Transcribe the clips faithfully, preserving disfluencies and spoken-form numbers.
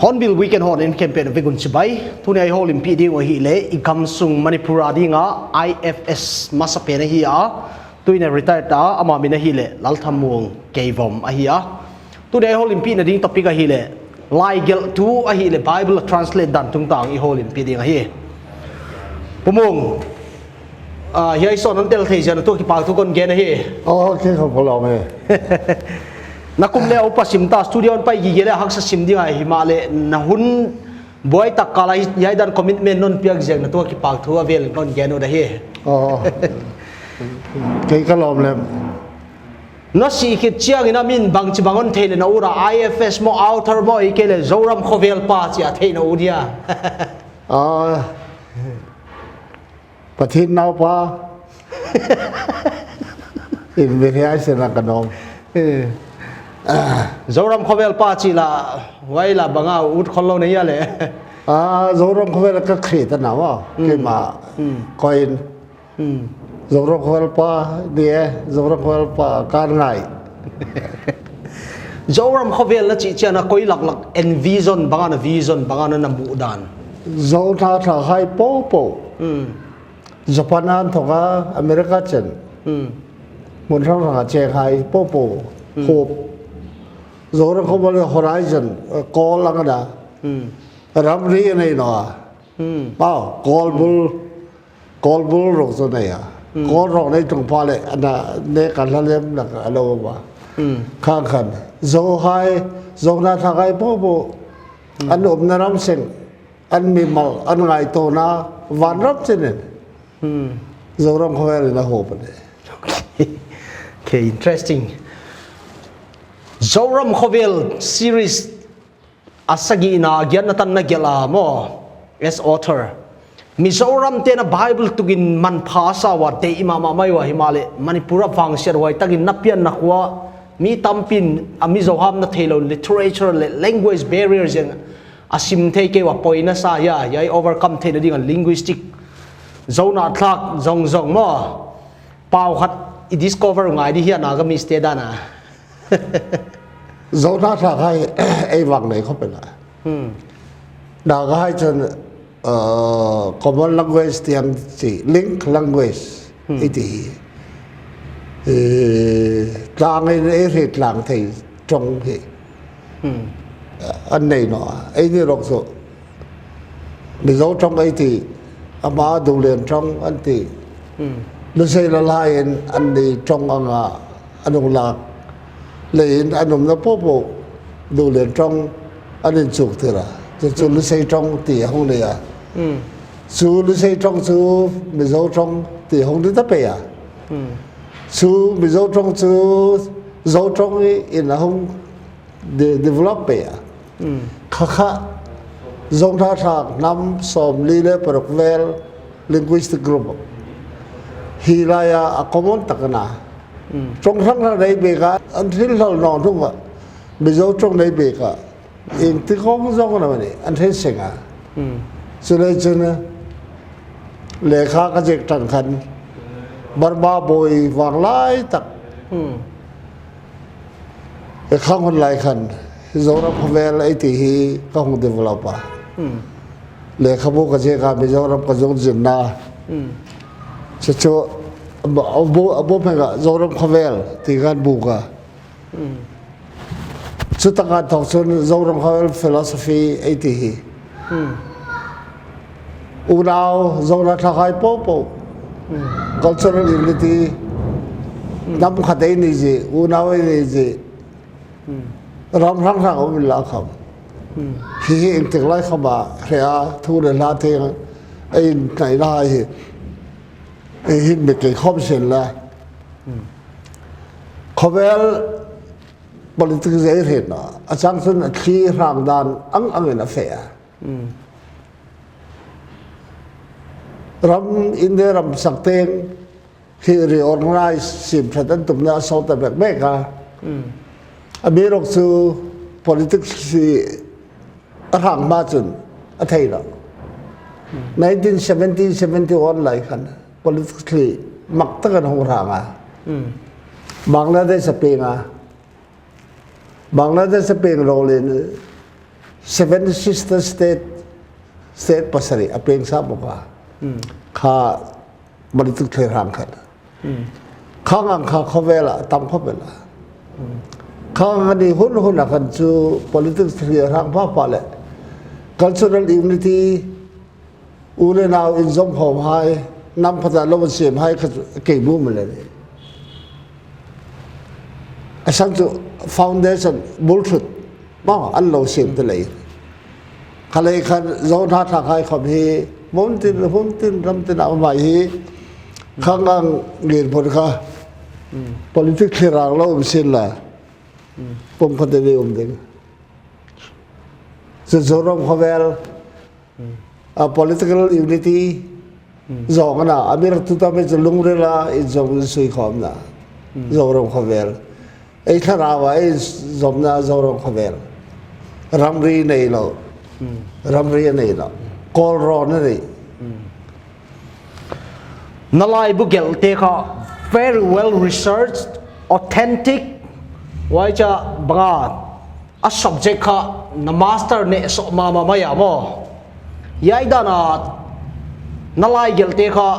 Hornbill Weekend Horn in campaign a vekin chibai. Tuni ei hawlin pei ding a hi le, i kam sung Manipur a dinga I F S masa pen a hi a. Tuin a retire ta, ama min a hi le, Lalthamuong Keivom a hi a. Tuni ei hawlin peina ding topic a hi le, lai gelhtu a hi le, Bible a translate dan tung tang i hawlin pei ding a hi. Pu Muong, ah, hiai sawn an tel thei zia na tu kipau thu kon gen a hi. Oh, okay, ka palawm e. Na kum le upa sim ta, studio an pai gige le haksa sim ding a hi ma le, na hun buai tak kala hiai dan commitment non piak zia na tu kipau thu a vel kon gen u da hi. Oh. Kei ka lawm lem. Na si khit chiangin a min bang chi bang a hon thei le na ura, I F S maw, author maw, ei ke le Zoram khawvel pa chi a thei na u dia. Ah, Pathien naupa. In mi hiai se na ka nawm. Eh. Zoram khawvel pa chi la, huai la banga ut khol lo nei a le. Ah, Zoram khawvel ka khri ta na wa. Mm. Keima. Mm. Koin. Hmm. Zoram khawvel pa, ni e, Zoram khawvel pa, kan ngai. Zoram khawvel na chi chiang a koi lak lak, en vision banga na, vision banga na na mu dan. Zo hna thlak hai po po. Hmm. Japan an thawk a, America chen. Hmm. Mun hrang hrang a che hai po po. Hmm. Hope. Zoram khawvel horizon, eh, kawl ang a na. Hmm. Ram ri a nei naw a. Hmm. Pau, kawl bul. Kawl bul rawk chu nei a. Hmm. Kawl rawk nei tung pa le, a na, ne ka hla lem na ka lo ba. Hmm. Khang khan. Zo hai, Zo hna thlak hai po po. Hmm. An umna ram seng, an mimal, an ngaituona, van ram chinin. Hmm. Zoram khawvel in a hope a nih. Okay. Okay, interesting. Zoram khawvel series a sagina, giatna tanna gelh a maw, as author. Mizoram te'n a Bible tukin manpha a sa ua, dei mama mai ua, hi ma le, Manipur a vangsiat huai takin na pianna khua, mi tampi'n a Mizo hamna thei lo, literature le language barrier zeng a sim thei kei ua, poina sa hia, hiai overcome theina dinga linguistic. Zo hna thlak zong zong maw. Pau khat i discover ngai di hia Naga mi state dana. Zo hna thlak hai ei vang nei khop ena. Hmm. Naga hai chun, uh, common language tiang chi, link language, hmm, i ti hi. Eh, tlang in ei hriet tlang thei ṭawng hi. Hmm. An nei naw a. Eini ruok chu Mizo ṭawng ei ti, ama Dulien ṭawng an ti. Hmm. Lusei Lalhai'n anni ṭawng anga an hung lak leiin an umna po po Dulien ṭawng an inchuktir a. Chu chu, hmm, Lusei ṭawng ti a hung nei a. Hmm. Chu Lusei ṭawng chu Mizo ṭawng ti a hung ni ta pei a. Hmm. Chu Mizo ṭawng chu Zo ṭawng in a hung de-, develop pei a. Hmm. Kha kha, Zo hna thlak hnam sawmli le paruk vel linguistic group hi laia a common tak a na. Hmm. Ṭawng hrang hrang nei bik a, an hril hlawl naw hnunga Mizo ṭawng nei bik a, ieng ti khawng zawng a na ni, an hril seng a. Hmm. Chuleiin chun, lekha ka ziek ṭan khan, Burma buoi vang lai tak. Hmm. E khang hun lai khan, Zoram khawvel ei ti hi ka hung develop a. Hmm. Lekhabu ka ziek a, Mizoram ka zuk zin na. Hmm. Chu chu, a bu, a bu, a bu hmeng a Zoram khawvel ti khan buk a. Hmm. Chu taka thawk chun Zoram khawvel philosophy ei ti hi. Hmm. Unau, Zo hna thlak hai po po. Hmm. Cultural unity. Hmm. Hnam khat ei ni zie, unau ei ni zie. Ram hrang hrang a um inla khawm, hi hi ieng tik lai khawma hre a, thu le hla tieng a inhnaina hai hi, ei hin mi kei khawm sien la. Khawvel politics ei hriet naw a chang chun a thli hrang dan ang angin a fe a. Ram India ram sak tieng hi reorganize, siem ṭhat an tumna a sawt ta mek mek a. Amiruokchu politics hi a hrang hma chun a thei lo. Nineteen seventy, seventy-one lai khan politics hi mak takin hung hrang a. Bangladesh a pieng a. Bangladesh a pieng ro leh Seven Sister State, state pasari a pieng sa bawk a. Kha politics hi hrang khat. Khang ang kha khawvela tam khawvela. Khang ang a ni hun hun a khan chu politics hi hrang pha pha le cultural unity, u le nau inzawm khawm hai, nam phata lo siem hai kha chu kei bu ma le. A sang chu foundation bul thut maw an lo siem ta lei. Kha lei khan Zohnathlak hai khawm hi mun tin, hun tin, ram tin a um hai hi khang ang ngir phun kha politics hi hrang lo um sien la. Pum khat dei um ding. Chu Zoram khawvel a political unity zawng a na, a mi rak tu ta mi chu lungrila inzawm insui khawmna. Zoram khawvel. Ei thlaraua ei zawmna Zoram khawvel. Ramri nei lo. Ramri a nei lo. Kawlrawn a nei. Na laibu gelhte kha very well researched, authentic, huai chu banga a subject kha na master nei sawt ma ma mai a maw. Hiai dana na lai gelhte kha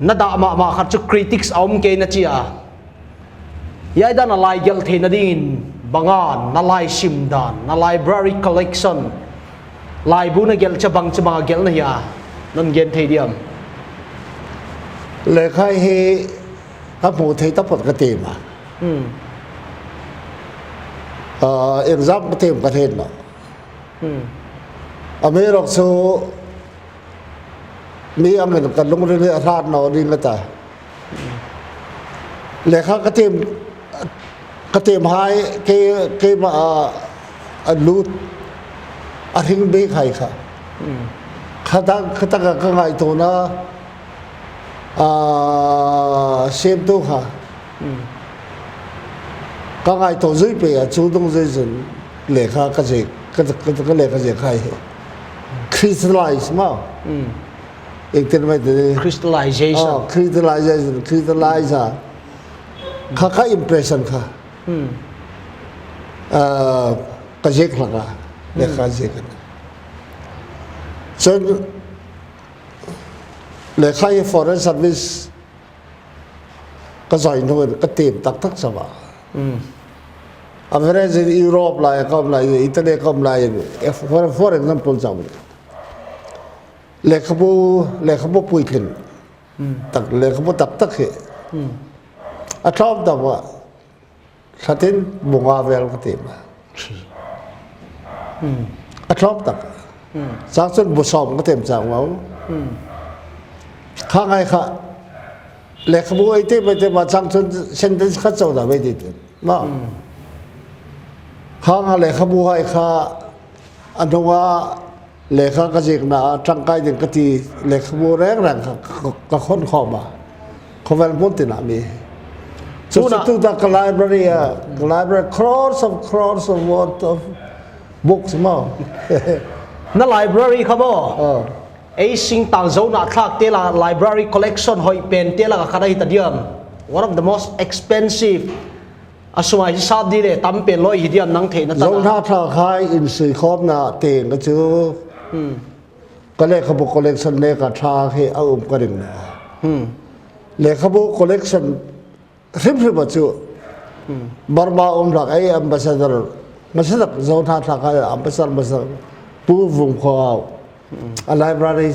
na dah ma ma kha chu critics a um kei na chi a. Hiai dana lai gelh theina dingin banga na lai sim dan, na library collection, laibu na gelh chu bang chu banga gelh na hia, non gen thei diam? Lekha hi ka hmu thei taphot ka tiem a. Ah, exam ka tiem ka hriet naw. Amiruokchu mi angin ka lungril hi a hrat naw ding a ta. Lekha ka tiem, ka tiem hai kei, keima a, a lut a hring bik hai kha. Kha tak, kha taka ka ngaituona a, siemtu kha. Ka ngaituo zui pei a chu dungzui chun lekha ka ziek, ka, ka, ka lekha ziek hai hi. Crystallize maw. Ieng tin mai ti. Crystallization. Oh, crystallization, crystallize a. Kha ka impression kha. Ah, ka ziek hlak a. Lekha ziek a. Chun lekha hi foreign service ka join hnuin ka tiem tak tak chauh a. Average in Europe lai ka um lai, Italy ka um lai, eh, for, for example chauh. Lekhabu, lekhabu puitling. Tak, lekhabu tak tak hi. A tlawm tak a. Hlatin bu nga vel ka tiem a. A tlawm tak. Chang chun bu sawm ka tiem chang mau. Kha ngai kha. Lekhabu ei tiem ei tiem a chang chun sentence khat chauh dam ei ti tiem. Maw. Kha nga lekhabu hai kha a hnunga lekha ka ziekna a ṭangkai ding ka ti lekhabu reng reng ka, ka, ka khon khawm a. Khawvel hmun tina mi. Chu tuna chu tuta ka library a, ka library crores of crores of worth of books maw. Na library kha maw. Oh. Ei singtang Zohnathlak te la library collection hoi pen te la ka khat a hi ta diam. One of the most expensive. A sum a hisap ding le tam pen loi hi diam nang theina ta. Zohnathlak hai insui khawmna tieng ka chu. Ka lekhabu collection le ka ṭha hi a um ka ring na. Lekhabu collection hrim hrim a chu. Burma um hlak ei ambassador. Ambassador Zohnathlak hai ambassador ambassador. Pu Vungkhawhau. A library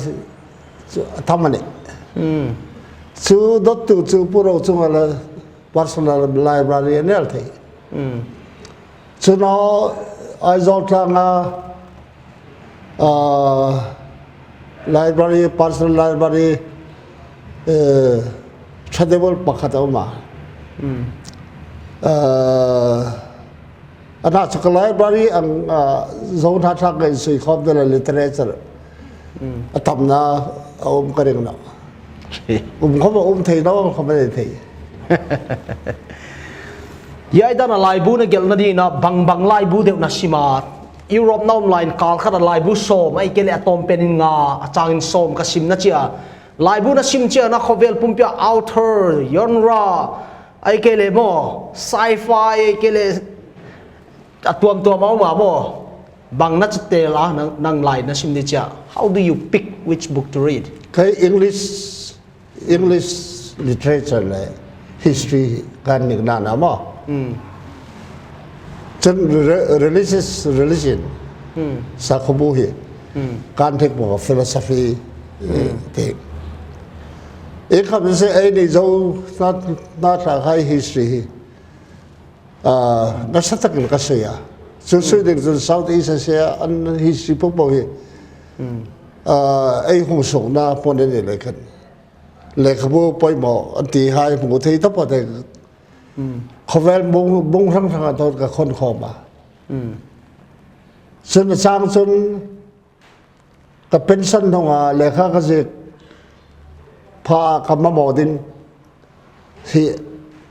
chu a tam a nih. Chu dawttu chu Pu Rochunga la personal library a ni el thei. Chun Aizawl tlanga, ah, library, personal library, eh, ṭha deu pakhat a um a. Hmm. Ah, a na chu ka library ang, ah, zo hna tlak ngai sui khawm dela literature a tamna a um ka ring naw. Um khawm a um thei naw, um khawm a nei thei. Hi ai dana laibu na gelhna dingin bang bang laibu deu na sim a? Europe na um lai in kal khata laibu sawm, ai ke le a tawm penin nga, a changin sawm ka sim na chia. Laibu na sim chiana khawvel pumpia author, genre, ai ke le maw, sci-fi, ai ke le a tuam tuam a um a maw. Bang na chu tel a, nang, nang lai na sim ni chia. How do you pick which book to read? Kei English, English literature le history kan nik na na maw. Hmm. Chun re-, religious, religion. Hmm. Sakhabu hi. Hmm. Kan thek bo philosophy, eh, hmm, thek. E kham se ai ni zo na, na tla khai history hi. Ah, nasa takin ka sawi a. Chu sawi ding chun South East Asia an history po po hi. Hmm. Ah, ei hung sukna pawh ni le khan. Lekhabu poimaw an ti hai hmu thei ta pawh te. Hmm. Khawvel bung, bung hrang hrang a tawt ka khawn khawm a. Hmm. Chun a chang chun ka pension hnunga lekha ka ziek pha ka mamaw ding hi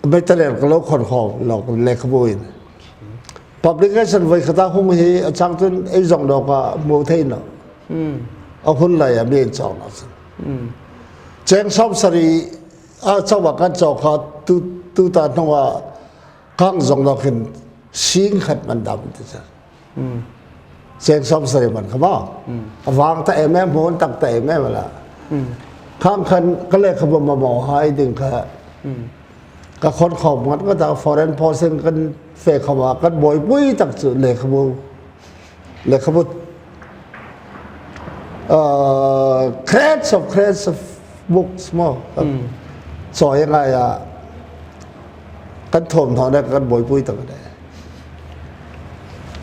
material ka lo khawn khawm lo lekhabu in. Publication voi khata hung hi a chang chun ei zawng lo ka hmu thei naw. Hmm. A hun lai a mi in chawng lo chun. Hmm. Cheng sawm sari a chauh a kan chawk kha tu, tu ta hnunga kang zawng lo khin sing khat man dam ti cha. Hmm. Cheng sawm sari man kha maw. Hmm. A vang ta em em, hmun tak ta em em la. Hmm. Khang khan ka lekhabu mamaw hai ding kha. Hmm. Ka khawn khawm ngat ngat a foreign posting kan fe khawm a kan buoipui tak chu lekhabu. Lekhabu. Ah, crates of crates of books maw. Hmm. Chawi a ngai a. Kan thawm thaw na kan buoipui tak a nih.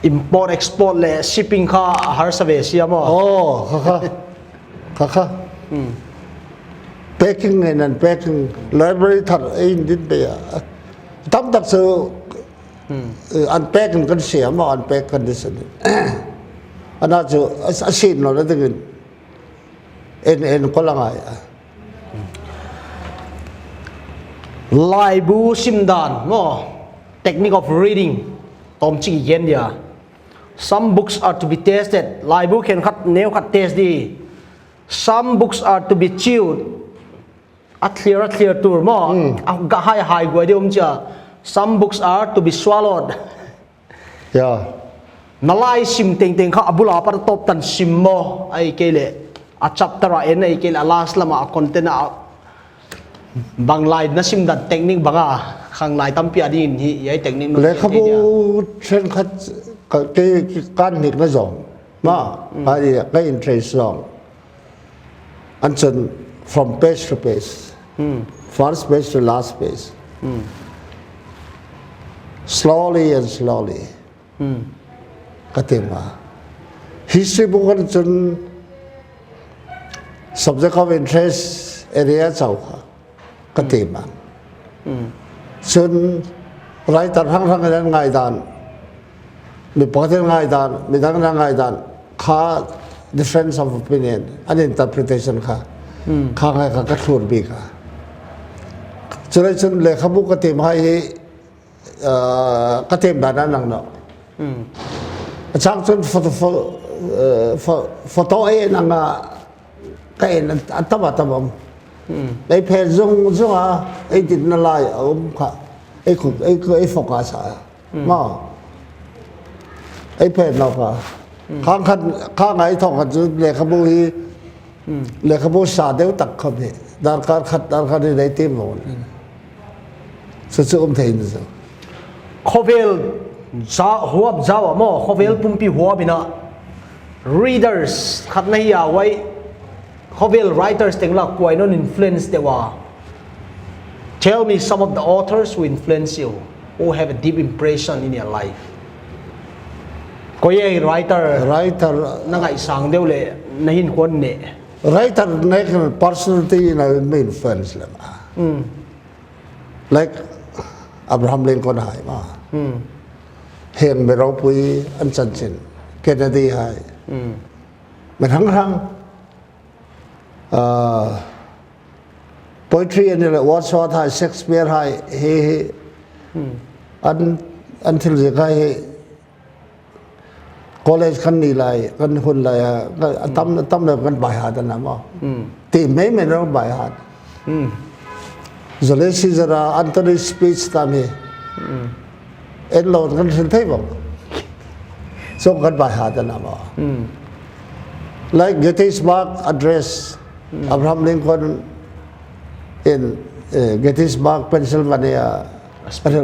Import, export le shipping kha a harsa ve si a maw. Oh, kha kha. Kha kha. Hmm. Packing and unpacking, library thar ei indin pe a. Tam tak chu, hmm, eh, unpacking kan siam a, unpack condition. Ana chu a, a sin lo na dingin. En, en ko la ngai a. Laibu sim dan maw, technique of reading, tawm ching yen dia. Some books are to be tasted. Laibu khenkhat neu khat test di. Some books are to be chewed. A thlir, a thlir tur maw. Hmm. A ga hai hai guai di um chia. Some books are to be swallowed. Ya. Na lai sim teng teng kha a bula pat a tawp tan sim maw, ai ke le a chapter a en ai ke le a last lama a content a bang lai na sim dan technique banga khang lai tampi a dingin hi ai technique no lekhabu ṭhenkhat ka, ke kan nik na zawng. Ma, hmm, ka interest zawng. An chun from page to page. Hmm. First page to last page. Hmm. Slowly and slowly. Hmm. Ka ti ma. History book an chun subject of interest area chau kha. Ka ti ma. Hmm. Chun writer hrang hrang an ngai dan. Mi pakhat an ngai dan, mi dang an ngai dan. Kha difference of opinion, an interpretation kha. Hmm. Kha ngai kha ka thlur bik a. Chulai chun lekhabu ka tiem hai hi, ah, ka tiem dan a nang naw. Hmm. A chang chun photo, pho-, eh, pho-, photo ei en ang a, ka en a tam a tam a um. Hmm. Ei phen zung zung a, ei ditna lai a um kha. Ei khu, ei khu, ei focus a. Hmm. Maw. Ei phen lo kha. Hmm. Khang khat, khang ngai thawk khat chu lekhabu hi, hmm, lekhabu sa deu tak khawm hi. Darkar khat, darkar ni nei ti maw. Hmm. Chu chu um thei ni chu. Khawvel za, huap zau a maw, khawvel pumpi huap ina readers khat na hi a wai, khawvel writers teng la kuai non influence te wa. Tell me some of the authors who influence you, who have a deep impression in your life. Koi ei writer, writer na ngaisang deu le na hin khon ne. Writer nek personality na mi influence le ma. Hmm. Like Abraham Lincoln hai ma. Hmm. Heng mi ropui an chanchin. Kennedy hai. Hmm. Mi hrang hrang. Ah, poetry a ni le Wordsworth hai, Shakespeare hai, hi, hi. Hmm. An, an thil ziek hai hi college kan ni lai, kan hun lai, a, a tam, a tam le kan by heart a na maw. Hmm. Ti mei mei lo by heart. Hmm. Julius Caesar a, Antony's speech tam hi. Hmm. En lo kan hril thei bok. So kan by heart a na maw. Hmm. Like Gettysburg Address, hmm, Abraham Lincoln in, eh, Gettysburg, Pennsylvania, a speech.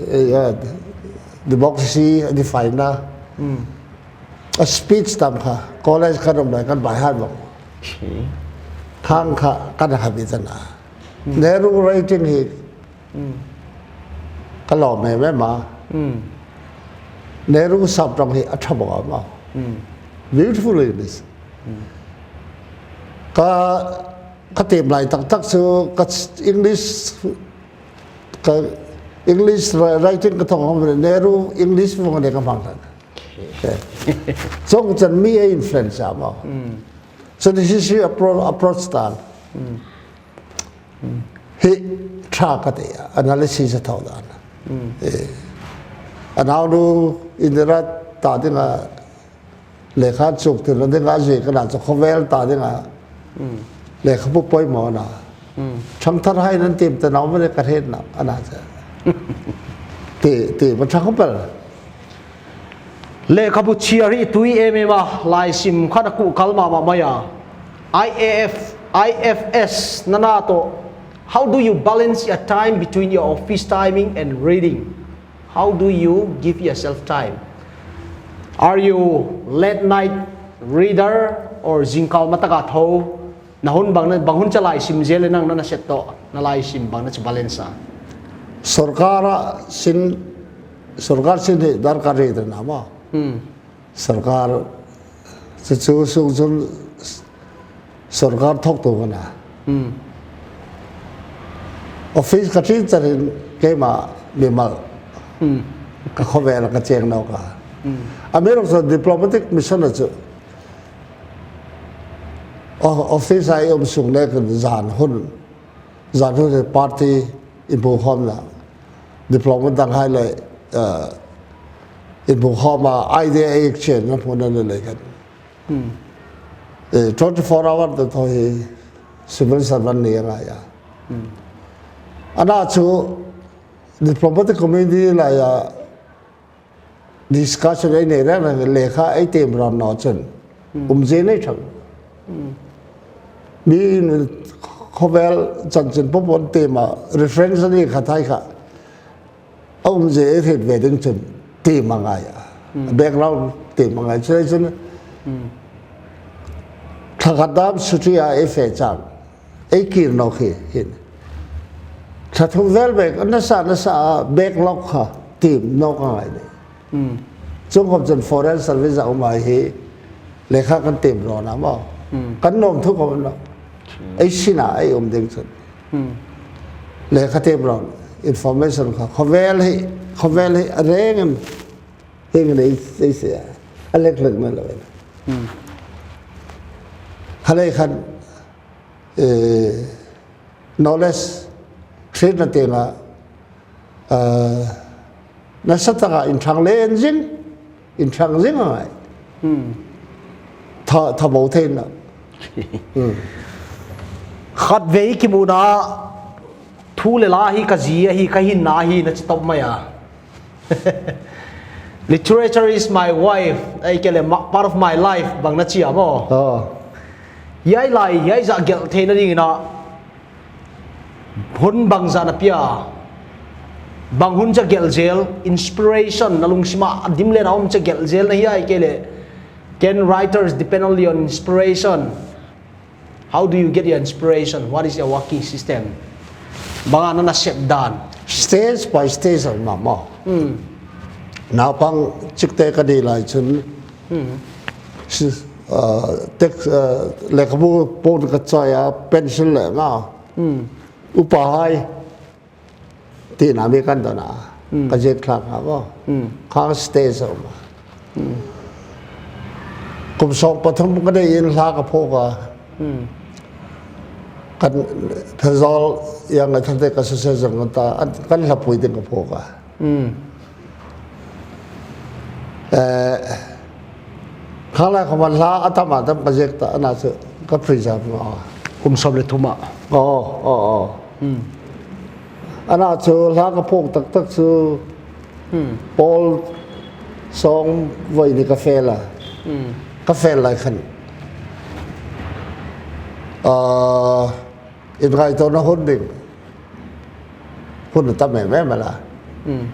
Eh, eh, democracy, define na. Hmm. A speech tam kha, college kan um lai kan by heart bok. Okay. Khang kha, kan ha bi ta na. Hmm. Nehru writing hi, hmm, ka lawm em em a. Hmm. Nehru sap ṭawng hi a ṭha bok a maw. Hmm. Beautiful English. Hmm. Ka, ka tiem lai tak tak chu ka English, ka English wri-, writing ka thawk hawm le Nehru English vawng ne ka hmang ta. Okay. Chuong chun mi a influence a maw. Hmm. So this is the appro-, approach ta. Hmm. Hi ṭha ka ti a, analysis a thaw dan. Mm. Eh, a naunu Indira ta dinga lekha chuktirna dinga a ziek a na chu khawvel ta dinga, mm, lekhabu poimaw a na. Mm. Ṭhangthar hai nan tiem ta nau mani ka hriet na, a na chu. Ti, ti ma ṭha khawp el. Lekhabu chhiar hi tui em em a, laisim khan a kuh kal mah mah mai a. I A F, I F S nana tawh, how do you balance your time between your office timing and reading? How do you give yourself time? Are you late night reader or zingkal mataka tho? Na hun bang na, bang hun cha laisim zel le nang na na set tawh, na laisim bang na cha balance a. Sorkar sin, sorkar sin hi darkar ri ta na maw. Hmm. Sorkar chu chu sung chun sorkar thawktu ka na. Hmm. Office ka ṭin charin keima mimal. Hmm. Ka khawvel ka cheng nawk a. Hmm. A mi rok chu diplomatic mission a chu. O-, office a i um sung nekin zan hun, zan hun hi party inbuokhawmna, diplomat dang hai le, eh, inbuokhawm a, idea exchange-na hmun a ni leiin. Hmm. Eh, twenty-four hour ta thaw hi civil servant ni a ngai a. Hmm. A na chu diplomatic community laia discussion ei nei reng reng, lekha ei tiem rawn naw chun. Hmm. Umzie nei ṭhang. Hmm. Mi khawvel chanchin po po tiem a, reference a ni kha thei kha. A umzie ei hriet ve ding chun tiem a ngai a. Hmm. Background tiem a ngai. Chuleiin chun, hmm, thla khat dam chutti a ei fe chang. Ei kir nawk hi hin. Thla thum vel bek, a nasa, nasa a backlog kha tiem nawk a ngai ni. Hmm. Chuong khawm chun foreign service a um a hi lekha kan tiem rawn a maw. Hmm. Kan nuom thuk khawm naw. Hmm. Ei sin a, ei um ding chun. Hmm. Lekha tiem rawn, information kha. Khawvel hi, khawvel hi a reng em. Hieng hin ei, ei se a. A lek lek mai lo em. Hmm. Kha lei khan, eh, knowledge hrietna tienga, ah, nasa taka inṭhang le en zing, inṭhang zing a ngai. Hmm. Tha, tha bo theina. Hmm. Khatvei kimuna thu le la hi ka zie a hi, ka hinna a hi na chi tawp mai a. Literature is my wife, ei ke le ma-, part of my life, bang na chi a maw. Oh. Hiai lai, hiai zah gelh theina dingin a, hun bang zah na pia, bang hun cha gelh zel, inspiration, na lungsima a dim le na um cha gelh zel na hiai ke le. Can writers depend only on inspiration? How do you get your inspiration? What is your working system? Bang a na na sep dan? Stage by stage a um a maw. Hmm. Naupang chikte ka ni lai chun, hmm, si-, ah, tek-, ah, lekhabu puon ka chawi a, pencil le nga. Hmm. Upa hai, tina mi kan dona. Hmm. Ka ziek thlak a maw. Hmm. Kha stage a um a. Hmm. Kum sawm pathum ka nei in hla ka phuok a. Hmm. Kan Pherzawl Young Athletic Association kan ta, an, kan hlapui ding ka phuok a. Hmm. Eh, khanglai khawm hla a tam a tam ka ziek ta, ana chu ka preserve naw a. Kum sawm le thum a. Aw, aw, aw. Hmm. Ana chu hla ka phuok tak tak chu, hmm, Paul sawng voi ni ka fel a. Hmm. Ka fel lai khan, ah, inngaituona hun ding. Hun tam em em a la. Hmm.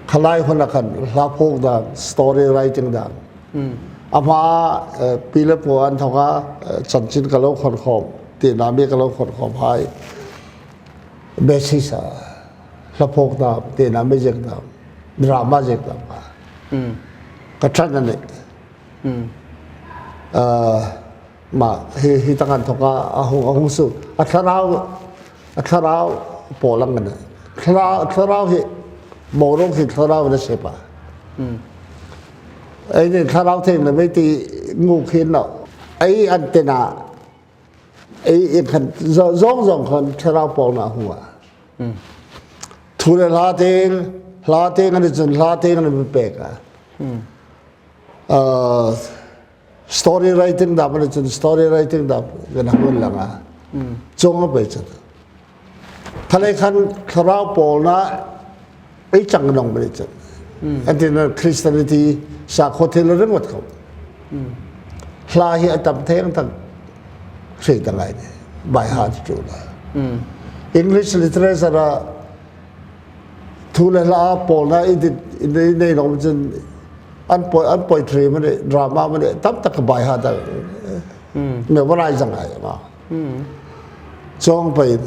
Kha lai hun a khan hla phuok dam, story writing dam. Hmm. Ama, eh, pi le pu an thawka, eh, chanchin ka lo khawn khawm, tina mi ka lo khawn khawm hai. Basis a, hla phuok dam, tina mi ziek dam, drama ziek dam a. Hmm. Ka ṭhat a nih. Hmm. Ah, ma, hi, hi taka inthawka, a hung, a hung su. A thlarau, a thlarau pawl ang a nih. Thlarau, thlarau hi, boruok hi thlarau a ni sep a. Hmm. Eini thlarau theng le mei ti ngu khin naw. Ei an tina, ei, ei khan, zo-, zawng zawng khan thlarau pawlna a hung a. Hmm. Thu le hla tieng, hla tieng a ni chun hla tieng a ni pek a. Hmm. Ah, story writing dam a ni chun story writing dam kan hung lang a. Hmm. Chuong a pei chun. Kha lai khan thlarau pawlna ei chang nong mei chun. Hmm. An tina Christianity sakhuo thil ringawt khawm. Hmm. Hla hi a tam thei ang tak hre ta ngai ni. By heart chu la. Hmm. English literature a thu le hla pawlna i dit, i nei, i nei nong chun an poi, an poetry mani, drama mani, tam tak by heart a. Hmm. Memorize ang ai ma. Hmm. Chuong pei.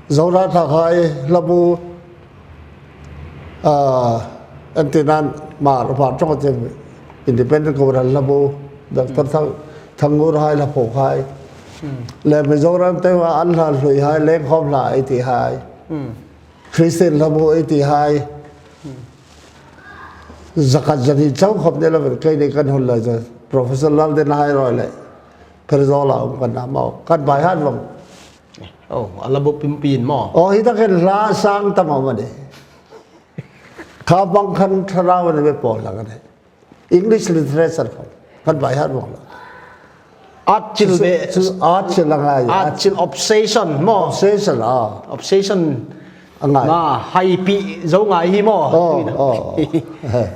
Zohran thla khai, hlabu, ah, an tina Hmar, Hmar ṭawng te independent ko ral hlabu, Doctor Hmm. Thang, Thangngur hai hla phuok hai. Hmm. Le Mizoram te wa an hla hlui hai, Lengkhawm hla ei ti hai. Hmm. Christian hlabu ei ti hai. Hmm. Zakhat zani chau khawp ni lo, keini kan hun lai chu Professor Laldenhai ruol le Pherzawl a um kan na maw. Kan by heart vong. Oh, a hlabu pumpi in maw. Oh, hi takin hla sang tam a um a nih. Kha bang khan thlarau a ni ve pawl lang a nih. English literature khawm kan by heart vong la. Art chil ve. Chu, chu art chil a ngai. Art chil obsession maw. Obsession, ah. Obsession. A ngai. Nga, hai pi zo ngai hi maw. Oh, oh.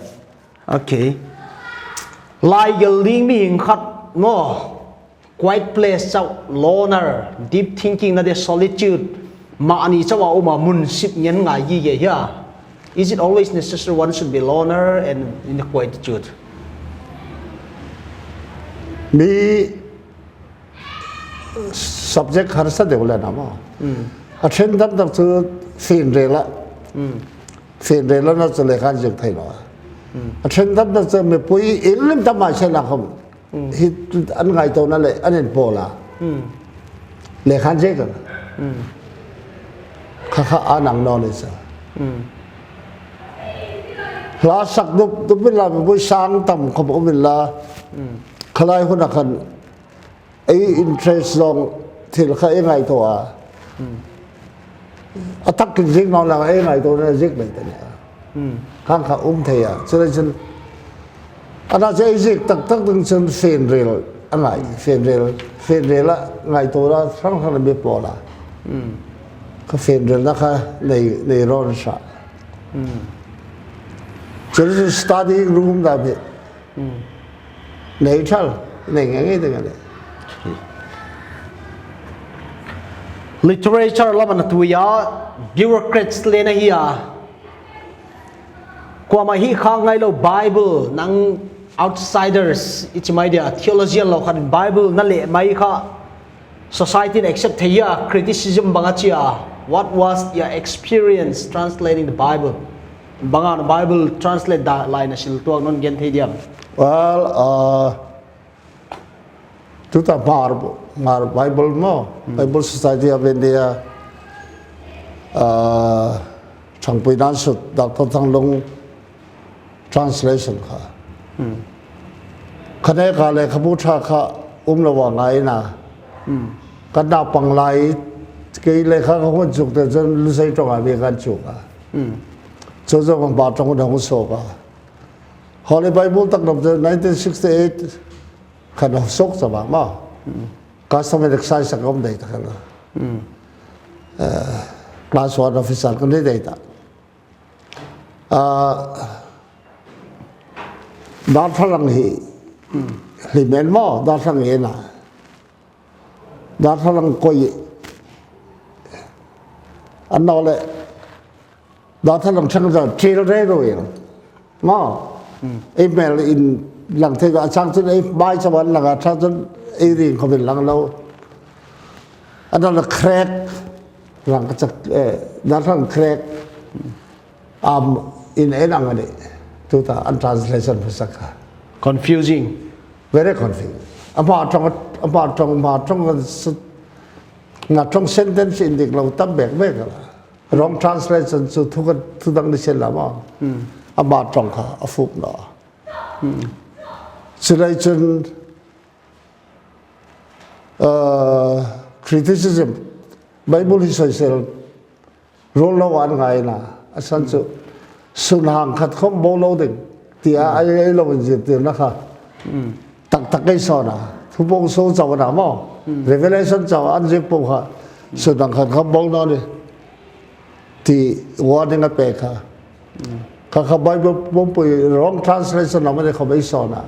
Okay. Lai gel ding mi hing khat maw. Quiet place chau, loner, deep thinking na de solitude, mani chau a um a mun sip ngen ngai hi ge hia. Is it always necessary one should be loner and in a quietude? Mi subject harsa deu le na maw. Hmm. A ṭhen tam tak chu fienriel a. Hmm. Fienriel a na chu lekha ziek thei naw. Hmm. A ṭhen tam tak chu mipui in lim tam a chen a khawm. Hmm. Hi an ngaituona le, an inpawl a. Hmm. Lekha ziek a. Hmm. Kha kha a nang naw ni sa. Hmm. Hla sak dup, dup in la, mipui sang tam khawm um in la. Hmm. Kha lai hun a khan ei interest zawng thil kha ei ngaituo a. Hmm. A tak kin ziek naw lang ei ngaituona ziek mei ta ni a. Hmm. Khang kha um thei a. Chuleiin chun, ana chu ei ziek tak tak ding chun fienriel a ngai, fienriel, fienriel a ngaituona hrang hrang mi pawl a. Hmm. Kha fienrielna kha nei, nei rawn sa. Hmm. Chuleiin chun study room dam hi. Hmm. Nei thal, nei nge nge ding a nih. Literature lam an tui a, bureaucrats le na hi a. Kuoma hi kha ngai lo Bible, nang outsiders, i ti mai dia, theologian lo khan Bible na leh mai kha. Society in accept thei a, criticism bang a ti a. What was your experience translating the Bible? Bang am Bible translate ding leiin a sil tuok naw ni, gen thei ding am? Well, uh, tuta Hmar, Hmar Bible maw, Bible Society of India, uh, Thangpuinansut, Doctor Thanglung translation kha. Kha neka lekhabu ṭha kha um lo a ngai a. Ka naupang lai kei lekha ka hung zuk te chun Lusei ṭawnga mi kan chu ka. Chu chu kan ba ṭawng hung suok a. Holy Bible tak nawk chu nineteen sixty-eight kan suok chau a maw. Custom and excise a kan dai ta khan. Eh, class one officer kan dai ta. Ah, Darthlalang hi hlim el maw, Darthlalang hi a na. Darthlalang koi a naw le, Darthlalang ṭhang chu ṭhil rei ruoi maw. Ei hmel inlang thei a chang chun ei bai chauh an lang a, chang chun ei ring khawm inlang lo. A naw le Khrek lang ka chak, eh, Darthlalang Khrek. Am, in en ang a nih. Tuta an translation hmasa kha. Confusing. Very confusing. Ama ṭawng, ama ṭawng, ama ṭawng, s-, na ṭawng sentence indik lo tam bek bek a la. Wrong translation chu thu ka, thu dang ni sien la maw. Ama ṭawng kha a fuk naw. Chu lai chun, uh, criticism, Bible hi soisel ruol lo an ngai a na, a san chu sun hang khat khawm bo lo ding tia a ei lo inzirtirna kha. Tak tak ei sawn a, Thupuong suol chauh a na maw. Revelation chauh an ziek po kha, sun hang khat khawm bo naw ni ti warning a pek kha. Kha kha Bible pumpui wrong translation a ni khawm ei sawn a.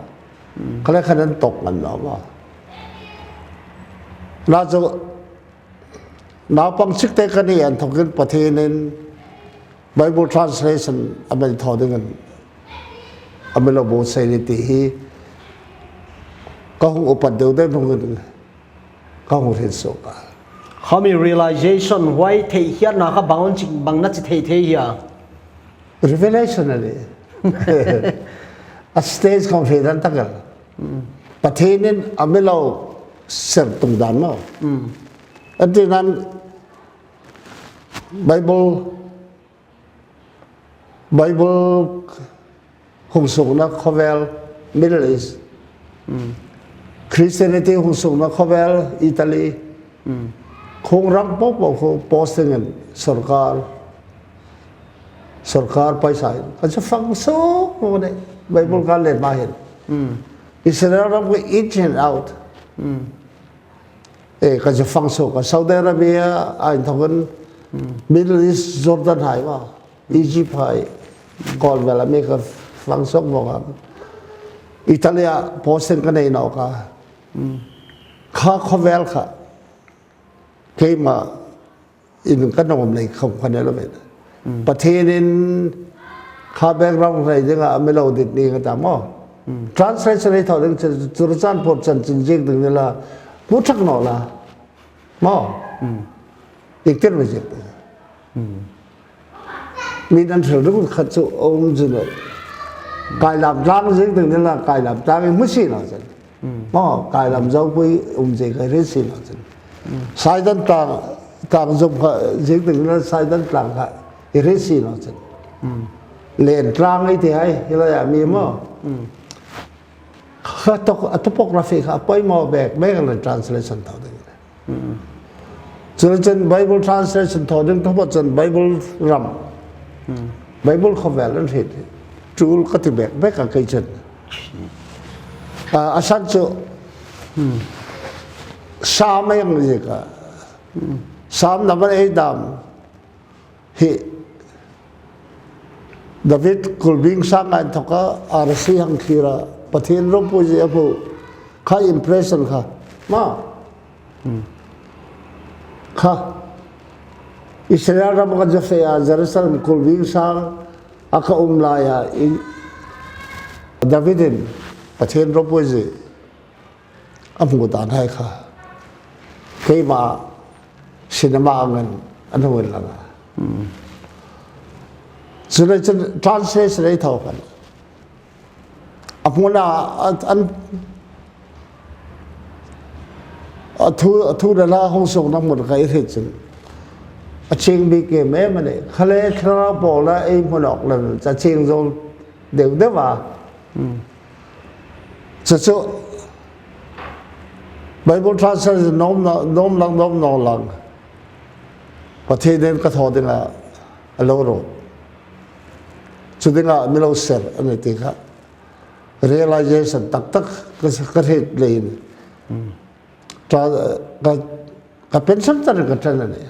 Kha le khan an tawk ngan naw maw. Na chu naupang chik te ka ni inthokin Pathienin Bible translation a mi thaw dingin a mi lo buotsai ni ti hi ka hung upat deu deu hnungin ka hung hril suok a. Kha mi realization, huai theihrietna kha bang chik bang a na chi thei thei a? Revelation a nih. A stage khawm hre dan tak el. Pathienin a mi lo ser tung dan maw. A ti nan Bible, Bible hung suokna khawvel Middle East. Christianity hung suokna khawvel Italy. Khawng ram po po khu posting in sawrkar, sawrkar paisa in. Ka chu fang suok maw ni, Bible ka let ma hin. Israel ram khu in and out. Eh, ka chu fang suok a, Saudi Arabia a inthokin Middle East, Jordan hai maw, Egypt hai, khawvel a mi ka fang suok bawk a. Italy a posting ka nei nawk a. Kha khawvel kha keima in ka nuom lei khawm kha ni lo ve. Pathienin kha background rei dinga a mi lo dit ni ka ta maw. Translation ei thaw ding chu, Churachandpur chanchin ziek ding ni la, hmu thak naw la. Maw. Iktir mi ziek ding. Min an hril ring khat chu a um zing naw. Kailam tlang ziek ding ni la, Kailam tlang hmu si naw chun. Maw, Kailam Zopui um ziek kha hre si naw chun. Saidan tlang, tlang zom kha ziek ding ni la, Saidan tlang kha hre si naw chun. Len tlang ei ti hai, hi laia mi maw. Kha tok, a topography kha a poimaw bek bek a la translation thaw ding. Chuleiin Bible translation thaw ding thaw chun Bible ram. Bible khawvel an hriet. Tul ka ti bek bek a kei chun. A, a san chu. Sam a hang ziek a. Sam number eight dam. Hi David kulbing sanga inthoka arasi hang thlir a, Pathien ropuizie a hmu kha, impression kha. Maw. Kha. Israel ram ka zuk fe a, Jerusalem kulbing sanga ka um laia, i, Davidin Pathien ropuizie a hmu dan hai kha. Keima cinema angin a hung inlang a. Chuleiin chun translation ei thaw khan. A hmuna a, an, a thu, a thu le hla hung suokna hmun kha ei hriet chun. A chieng bik em em a nih. Kha le thlarau pawla ei hmu nawk lem chu a chieng zo deu deu a. Chu chu Bible translation nuom na, nuom lang, nuom naw lang. Pathienin ka thaw dinga a lo ro. Chu dinga mi lo ser a ni ti kha. Realization tak tak ka, ka hriet leiin. Tra, ka, ka pension tar ka ṭan a nih.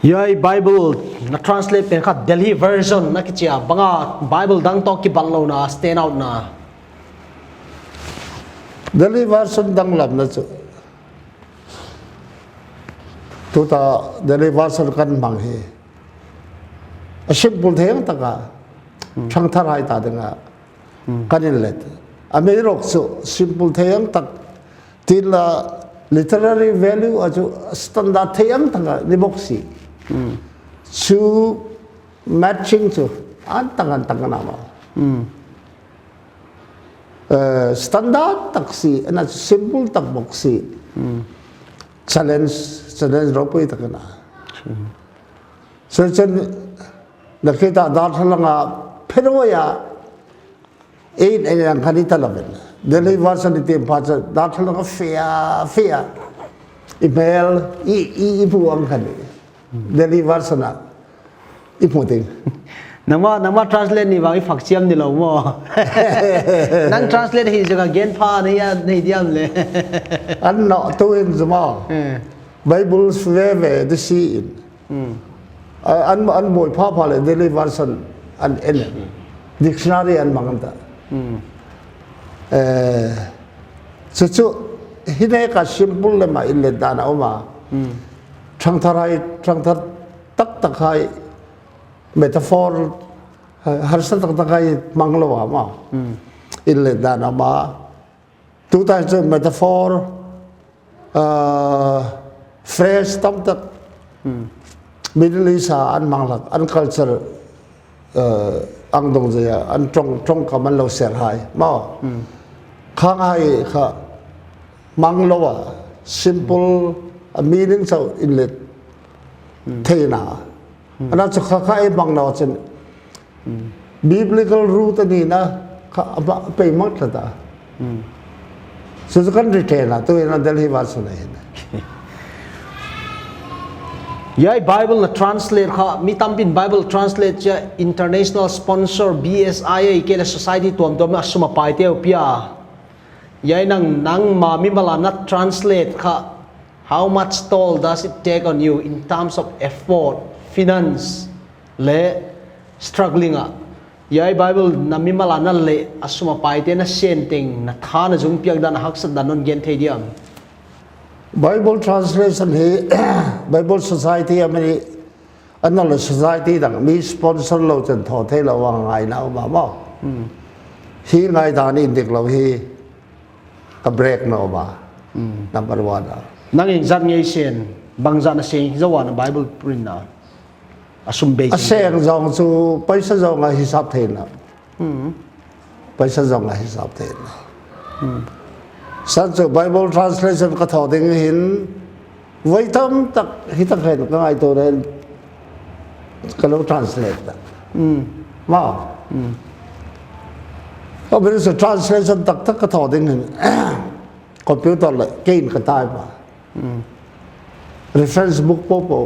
Hiai Bible na translate pen kha Delhi version a kichi a, bang a Bible dang tawk kibang lo na, stand out na. Delhi version danglamna chu. Tuta Delhi version kan hmang hi. A simple thei ang taka. Ṭhangtharhai ta dinga. Kan inlet. Amiruokchu simple thei ang tak. Tila literary value a chu standard thei ang taka ni bok si. Chu matching chu an tak an tak na ma. Eh, standard tak si, ana simple tak bok si. Challenge, challenge ropui tak na. So chen, na kita dar thalanga pheroi a, ei, ei ang khan i ta lo ven. Delhi version i tiem pha chu dar thalanga fia, fia. I hmel, i, i, i bu ang khan. Delhi version a. I hmu ding. Nangma, nangma translate ni vang i fak chiam ni lo maw. Nang translate hi chu ka gen pha nei a, nei diam le. An no, tu in zuma. Eh. Bible ve ve di si in. Hmm. A, an, an buoi pha pha le Delhi version an en. Dictionary an hmang an ta. Hmm. Eh, chu chu hi nei ka simple le ma inlet dan a um a. Hmm. Ṭhangtharhai, ṭhangthar tak tak hai metaphor, ha-, harsa tak tak hai hmang lo a ma. Hmm. Inlet dan a um a. Tuta chu metaphor, ah, phrase tam tak. Hmm. Middle East a an hmang hlak, an culture, ah, ang dong zia, an ṭawng, ṭawngkam an lo ser hai. Maw. Hmm. Khang hai kha hmang lo a, simple, a meaning chau inlet. Hmm. Theina. Hmm. Ana chu kha kha ei hmang naw chen. Hmm. Biblical root a ni na, kha, a ba, pei mak tlat a. Hmm. Chu chu kan retain a, tu ina Delhi version a hin. Hiai Bible na translate kha, mi tampin Bible translate chu international sponsor, B S I a, ke le society tuam tuam a sum a pai te u pia. Hiai nang, nangma mimal a na translate kha, how much toll does it take on you in terms of effort, finance, le struggling a? Hiai Bible na mimal a na le a sum a pai te na senteng, na tha na zung piak dan, a haksat dan non gen thei diam? Bible translation hi Bible Society a mi an lo society dang mi sponsor lo chen thaw thei lo a ngai na um a maw. Hmm. Hi ngai dan indik lo hi ka break naw ba. Hmm. Number one a. Nang ieng zat ngei seng, bang zat na seng zo a na Bible print na. A sum bei a seng zong chu paisa zong a hisap thei na. Hmm. Paisa zong a hisap thei na. Hmm. San chu Bible translation ka thaw ding hin voi tam tak hi tak hen ka ngaituo nen ka lo translate ta. Hmm. Maw. Hmm. Ka bil chu translation tak tak ka thaw ding hin computer le kein ka type a. Hmm. Reference book po po.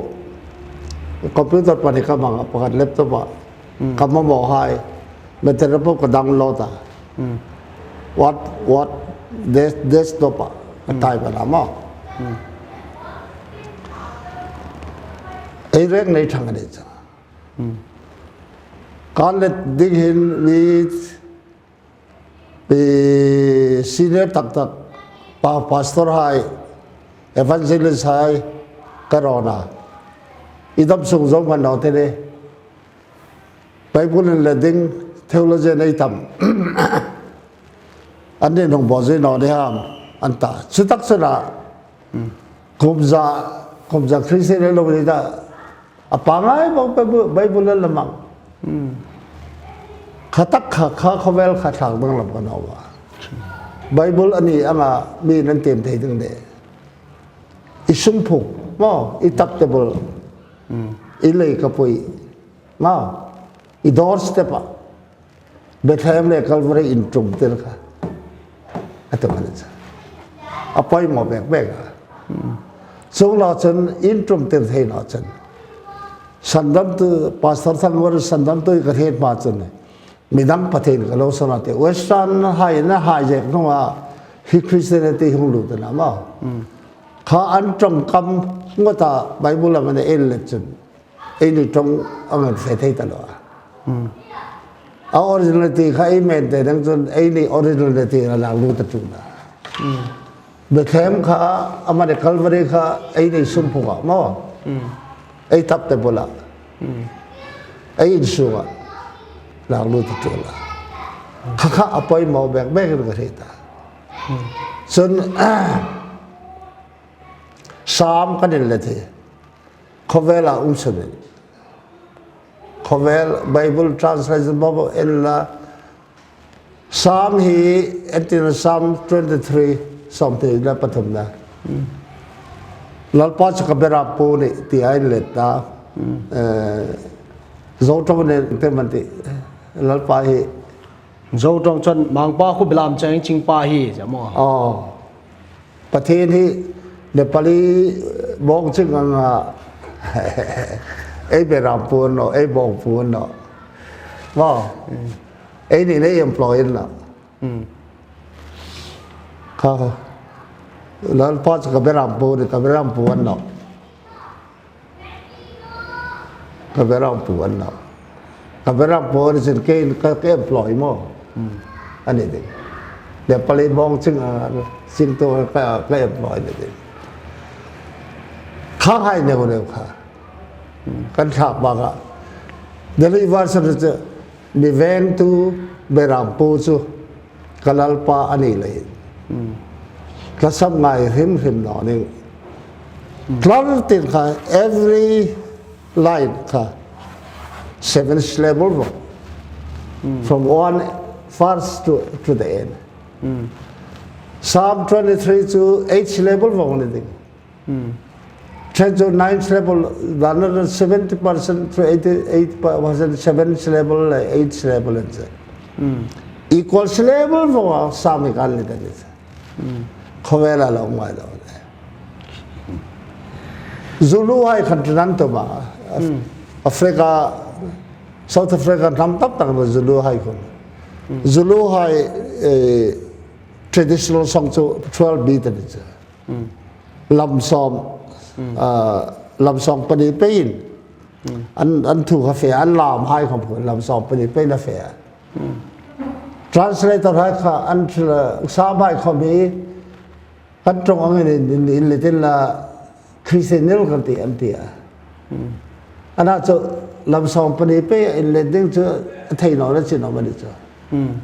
Computer pani ka hmang a, pakhat laptop a. Hmm. Ka mamaw hai. Material po ka download a. Hmm. What, what, des-, desktop a. Ka type a la maw. Hmm. Ei rek nei thang a ni chu. Hmm. Kan let ding hin mi Pi senior tak tak, pa-, pastor hai, evangelist hai, ka rawn a. I dam sung zo man naw te le. Bible inlet ding, theology nei tam. An ni nung bo zui naw ni ham, an ta. Chu tak chu na. Hmm. Kum za, kum za Christian lo ni ta. A pangngai bawk Bible, Bible a la hmang. Hmm. Kha tak kha, kha khawvel kha thlak danglam ka nuom a. Bible a ni anga mi nan tiem thei ding de. I sungphuk, maw, i timetable. Hmm. I lei ka pui. Maw, i doorstep a. Bethlehem le Calvary inṭumtir kha. A ti mani chu. A poimaw bek bek a. Chuong naw chun inṭumtir thei naw chun. Sandamtu, Pastor Thangbur sandamtu ka hriet hma chun. Midang Pathien ka lo sawn a ti. Western hai na hai zek hnunga hi Christianity hung lut a na maw. Hmm. Kha an ṭawngkam ngawta Bible-a mani en let chun. Eini ṭawng ang an fe thei ta lo a. Hmm. A originality kha ei maintain ang chun eini originality a lak lut a ṭul a. Hmm. Bethlehem kha, amani Calvary kha, eini sungphuk a maw. Hmm. Ei timetable a. Hmm. Ei insunga lak lut a ṭul a. Kha kha a poimaw bek bek ka hriet a. Hmm. Chun, Sam kan en let hi. Khawvela um sunin. Khawvel Bible translation bawk en la. Sam hi, en ti na Sam twenty-three, sawmhni le pathumna. Hmm. Lalpa chu ka berampu a nih, tia inlet ta. Hmm. Eh, Zo ṭawng nen te man ti. Lalpa hi. Zo ṭawng chun mangpa khu belam cheng chingpa hi, zie maw. Oh. Pathien hi Nepali bawngching anga ei berampu a ni naw, ei bawngpu a ni naw. Maw, eini ei employ a ni naw. Hmm. Kha, Lalpa chu ka berampu a nih, ka berampu a ni naw. Ka berampu a ni naw. Ka berampu a ni chun kei ka, ka employ maw. Hmm. A ni ding. Nepali bawngching a, chingtu ka, ka employ a ni ding. Kha hai neu neu kha. Hmm. Kan thlak bak a. Delhi version chu mi vengtu berampu chu. Ka Lalpa a ni leiin. Hmm. Tlasam ngai hrim hrim naw ning. Hmm. Tlar tin kha every line kha seven syllable vawng. Hmm. From one verse to, to the end. Hmm. Psalm twenty-three chu eight syllable vawng ni ding. Hmm. Ṭhen chu nine syllable, another seventy percent to eighty-eight percent, seven syllable le eight syllable an zie. Hmm. Equal syllable vawng a Sam hi kan ni ta ni. Hmm. Khawvela lo ngai lo le. Zulu hai khan ṭan an tum a. Af-, Hmm. Africa, South Africa hnam tam tak na Zulu hai khun. Hmm. Zulu hai, eh, traditional song chu twelve beat a ni chu. Hmm. Lam sawm, Hmm. ah, lam sawm pani peiin. Hmm. An, an thu kha fe, an lam hai khawm kha lam sawm pani peiin a fe. Hmm. Translator hai kha an thla, Sam hai khawm hi, kan ṭawng angin in, in, inlet inla Christian nil kan ti, an ti a. Hmm. Ana chu lam sawm pani pei inlet ding chu a thei naw le chin naw mani chu. Hmm.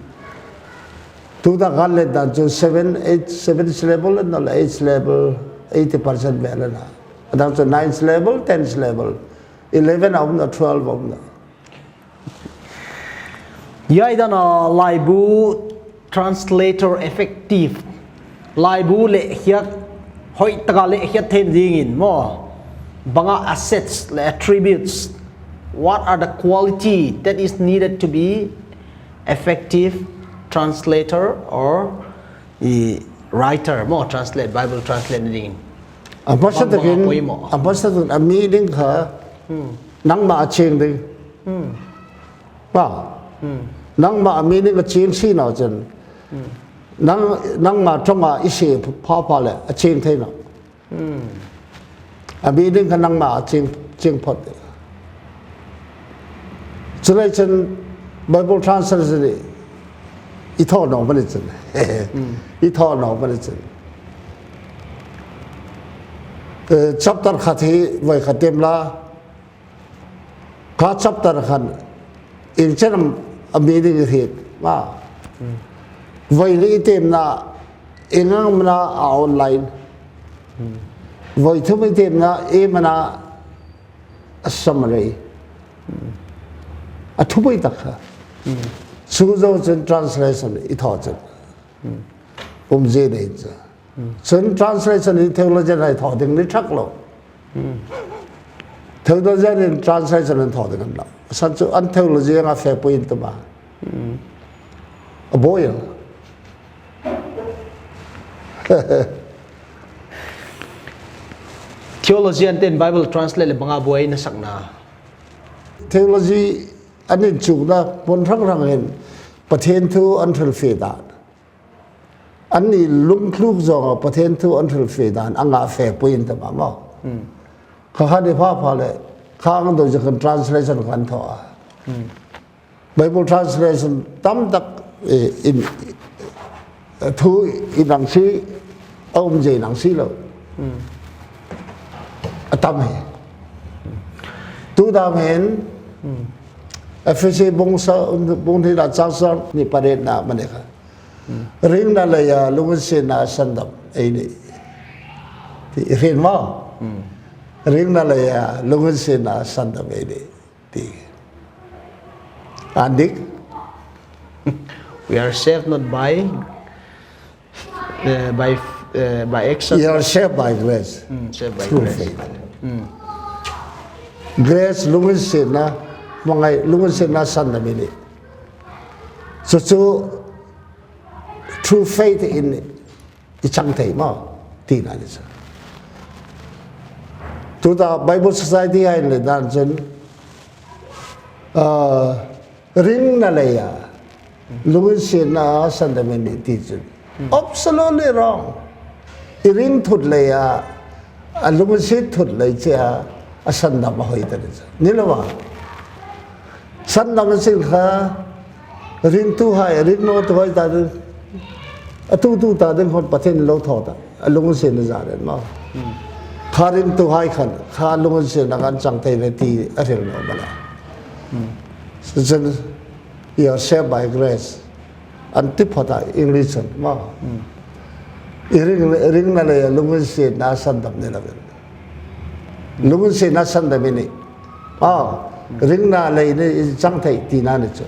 Tuta kan let dan chu seven, eight, seven syllable an, eight syllable, eighty percent vel an. A dang chu nine syllable, ten syllable, eleven a um naw, twelve a um naw. Hi dana laibu translator effective. Laibu lehkhiat, hoi taka lehkhiat thei dingin maw. Banga assets le attributes. What are the quality that is needed to be effective translator or i writer maw, translate, Bible translate ni dingin. A hmasa takin, bang, bang a poimaw. A hmasa takin, a meaning kha, Hmm. nangma a chieng ding. Hmm. Ba. Hmm. Nangma a meaning a chieng si naw chun. Hmm. Nang, nangma ṭawnga i sie pha pha le, a chieng thei naw. Hmm. A meaning kha nangma a chieng, chieng phawt. Chuleiin chun Bible translation hi i thaw naw mani chun. Hmm. I thaw naw mani chun. Eh, chapter khat hi voi khat tiem la. Kha chapter khan ieng chen am a meaning i hriet maw. Hmm. Voi li i tiemna ieng am a na a online. Hmm. Voi thum i tiemna iem a na A summary. A thupui tak kha. Chu zo chun translation i thaw chun. Umzie nei chu. Chun translation in theologian hai thaw ding ni thak lo. Theologian in translation an thaw ding an lo. San chu an theology anga fepui in tuma. A boil. Theologian ten Bible translate le banga buai na sakna. Theology an inchukna hmun hrang hrang hin Pathien thu an hrilfie dan. Anni lungtluk zonga Pathien thu an hrilfie dan anga fepui in tuma maw. Kha kha ni pha pha le, kha ang do je kan translation kan thaw a. Bible translation tam tak, eh, in, eh, thu in ang si, a umzie in ang si lo. A tam hi. Tu dam hin, Efesi bung sa, bung hni na chang sang ni paret na mani kha. Ringna leia lunginsietna sandam ei ni. Ti rin maw. Ringna leia lunginsietna sandam ei ni. Ti. An dik. We are saved not by, uh, by, uh, by action. You are saved by grace. Mm, saved by Through grace. Faith. Mm. Grace lunginsietna, hmangai lunginsietna sandam ei ni. Chu chu through faith in i chang thei maw, tina ni chu. Tuta Bible Society hai le dan chun, ah, ringna leia lunginsietna sandam ei ni ti chun. Absolutely wrong. I ring thut leia, a lunginsiet thut lei chea, a sandam a hoi ta ni chu. Ni lo va. Sandam a sin kha, ringtuhai, ringnawtuhai ta ding, a tutu ta ding hon Pathien lo thaw ta, a lunginsietna zar en maw. Kha ringtuhai khan, kha lunginsietna kan chang thei ve ti a hril naw mala. Chu chun, you are saved by grace. An ti phawt a English an maw. I ring, ringna leia lunginsietna sandam ni lo. Lunginsietna sandam ei ni. Aw, ringna lei ni i chang thei tina ni chu.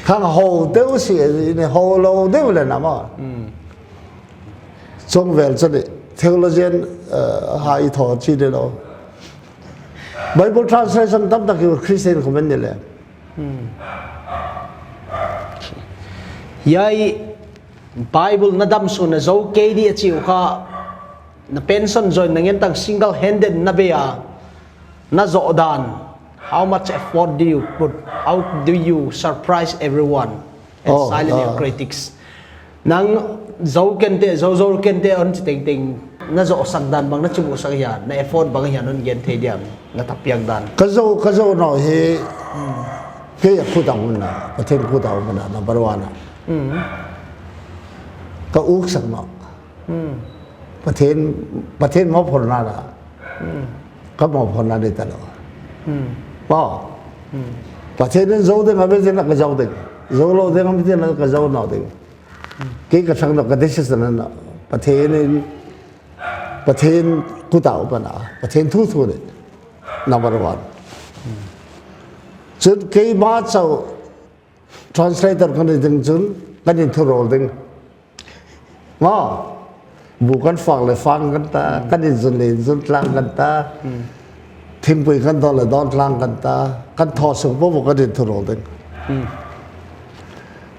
Khang ho deu si ni ho lo deu le na maw. Chung vel chu ni theologian, eh, hai thaw chi ni lo. Bible translation tam tak hi Christian comment ni le. Hiai Bible na dam suon a zo kei di a chi u kha, na pension join na ngen tak single handed na bei a, na zo dan. How much effort do you put? How do you surprise everyone and silence your critics? Nang zo kei ti, zo zo kei ti an chi teng teng, na zo sak dan bang na chu bu sak hia, na effort bang hia nun gen thei diam, na tapiak dan. Ka zo, ka zo naw hi, kei a kut a um na, Pathien kut a um na, number one a. Ka uk sak naw. Pathien, Pathien mawphurna na. Ka mawphurna ni ta lo. Maw. Pathienin zo ding a mi tin ka zo ding. Zo lo ding a mi tin ka zo naw ding. Kei ka thang naw ka decision a na. Pathienin, Pathien kut a um a na. Pathien thu thu ni. Number one. Chun keima chau translator kan ni ding chun, kan inthuruol ding. Maw, bu kan fak le fak kan ta, kan inzun le inzun tlang kan ta, thingpui kan dawn le dawn tlang kan ta, kan thaw suk po po kan inthuruol ding.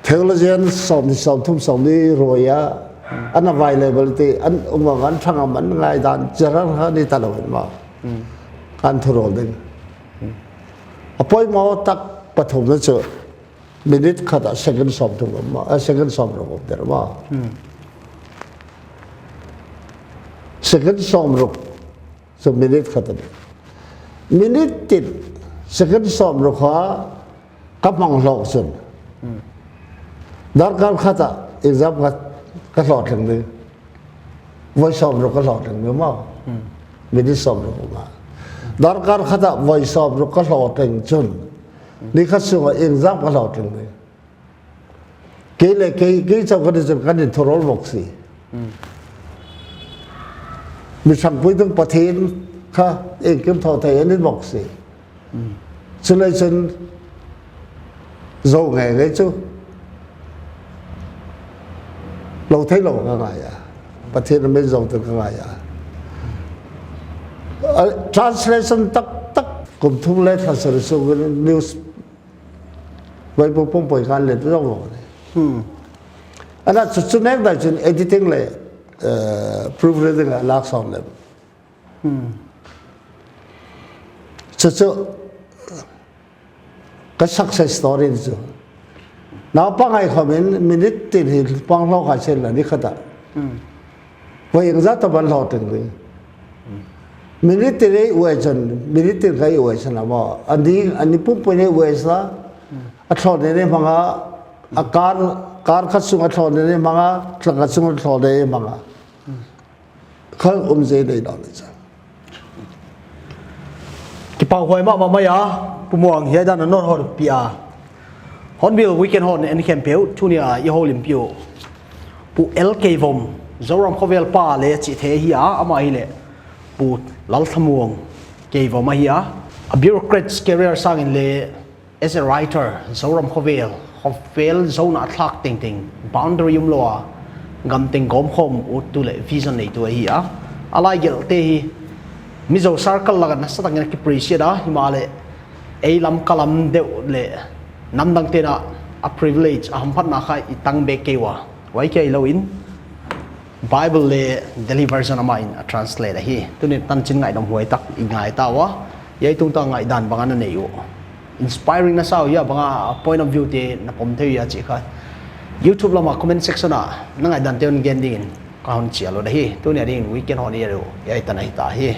Theologian sawm ni sawm thum sawm ni ruoia, an a vai level ti, an um a kan thang a man ngai dan, cheral ha ni ta lo in maw. Kan thuruol ding. A poimaw tak pathumna chu, minute khat a second sawm thum um a, a second sawm ruk um der maw. Second sawm ruk, chu minute khat a ni. Minute tin, second sawm ruk kha ka hmang hlawk chun. Darkar khat a, exam khat ka hlawtling ding. Voi sawm ruk ka hlawtling ding maw. Minute sawm ruk um a. Darkar khat a voi sawm ruk ka hlawtling chun. Ni khat sunga exam ka hlawtling ding. Kei le kei, kei chau ka ni chun kan inthuruol bok si. Mi ṭhangpui ding Pathien Kha, iengkim thaw thei a ni bawk si. Chuleiin zo ngei ngei chu lo thei lo ka ngai a. Pathienin a mi zo tir ka ngai a. A, translation tak tak kum thum le thla sari sung news Bible pumpui kan let zo lo ni. Hmm. Ana chu chu nek dai chun editing le, eh, proofreading a lak sawm le. Hmm. Chu chu ka success story chu. Naupang ei khomin minute tin hi pang lo ka chen la ni khata. Hmm. Voi engzat a ban lo teng ring. Minute tin ei uai chun, minute tin ka ei uai chun a maw. Ani, ani pumpui nei uai sa. A thlawna nei hmanga, a kar, kar khat sunga thlawna nei hmanga, tlang khat sunga thlawna nei hmanga. Kha um zing nei lo ni chu. Kipahhuai mah mah mai a, Pu Muang hiai dan a nawr hawr pi a. Hornbill Weekend hawr en khempeuh, tunia i hawlimpiu Pu L Keivom, Zoram Khawvel pa le chi thei hi a, ama hi le Pu Lalthamuang Keivom a hi a. A bureaucrat's career sangin le as a writer, Zoram Khawvel, Khawvel Zona a thlak teng teng, boundary um lo a, gam teng gawm khawm uttu le vision neitu a hi a. A lai gelh te hi Mizo circle laka nasa takin a ki appreciate a, hi ma le ei lam ka lam deuh le nam dang tena a privilege a hamphatna kha i tang bek kei ua. Huai kei lo in Bible le Delhi version ama in a translate a hi. Tunin tanchin ngaihdam huai tak i ngai ta ua. Hiai tung ta ngaihdan bang a na nei u. Inspiring na sa u hia bang a point of view te na pawm thei u hia chih kha YouTube lama comment section a na ngaihdan te hon gen dingin ka hon chial u a hi. Tunia dingin Weekend hawr ni a ru. Hiai tan a hi ta hi.